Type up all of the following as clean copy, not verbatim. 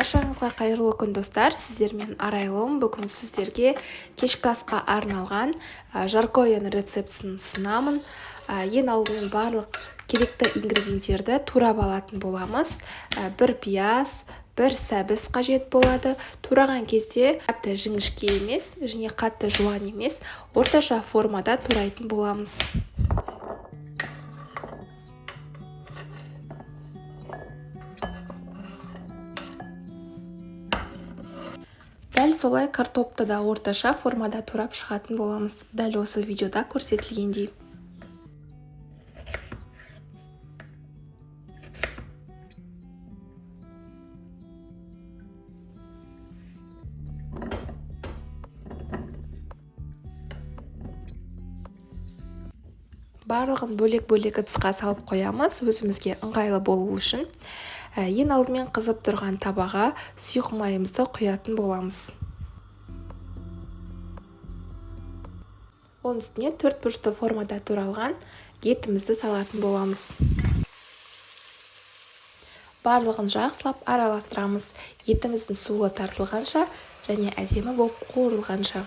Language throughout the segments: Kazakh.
Баршаңызға қайырлы күн, достар! Сіздермен Арайлым. Бүгін сіздерге кешкі асқа арналған жаркояның рецептісін ұсынамын. Ең алдымен барлық керекті ингредиенттерді турап алатын боламыз. Бір пияз, бір сәбіз қажет болады. Тураған кезде қатты жіңішке емес және қатты жуан емес, орташа формада турайтын боламыз. Дәл солай картопты да орташа формада турап шығатын боламыз, дәл осы видеода көрсетілгендей. Барлығын бөлек-бөлек ыдысқа салып қоямыз, өзімізге ыңғайлы болу үшін. Ең алдымен қызып тұрған табаға сұйық майымызды құятын боламыз. Оның үстіне төрт бұрышты формада туралған етімізді салатын боламыз. Барлығын жақсылап араластырамыз. Етіміздің суы тартылғанша және әдемі болып қуырылғанша.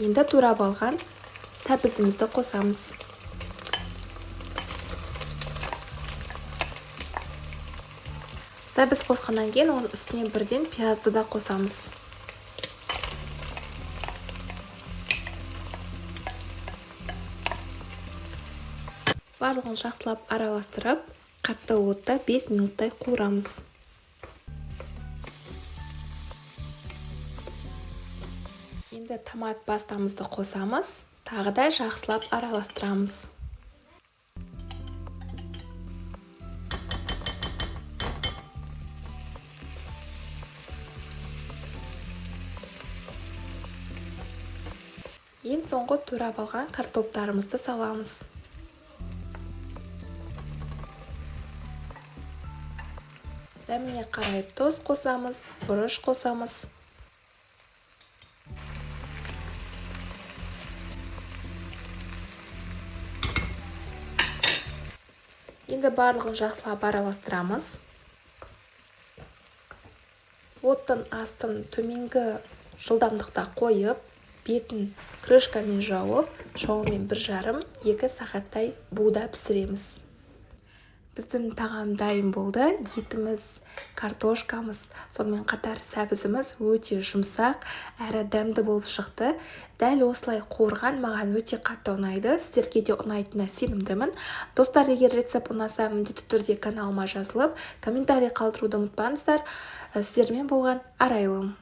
Енді турап алған сәбізімізді қосамыз. Сәбіз қосқаннан кейін оның үстіне бірден пиязды да қосамыз. Барлығын жақсылап араластырып, қатты отта 5 минуттай қуырамыз. Енді томат пастамызды қосамыз, тағы да жақсылап араластырамыз. Ең соңғы турап алған картоптарымызды саламыз. Дәміне қарай тұз қосамыз, бұрыш қосамыз. Енді барлығын жақсылап араластырамыз. Оттың астын төменгі жылдамдықта қойып, бетін крышкамен жауып, шамамен 1,5-2 сағаттай буда пісіреміз. Біздің тағам дайын болды. Етіміз, картошкамыз, сонымен қатар сәбізіміз өте жұмсақ әрі дәмді болып шықты. Дәл осылай қуырған маған өте қатты ұнайды. Сіздерге де ұнайтынына сенімдімін. Достар, егер рецепт ұнаса, міндетті түрде каналыма жазылып, комментарий қалдыруды ұмытпаңыздар. Сіздермен болған Арайлым.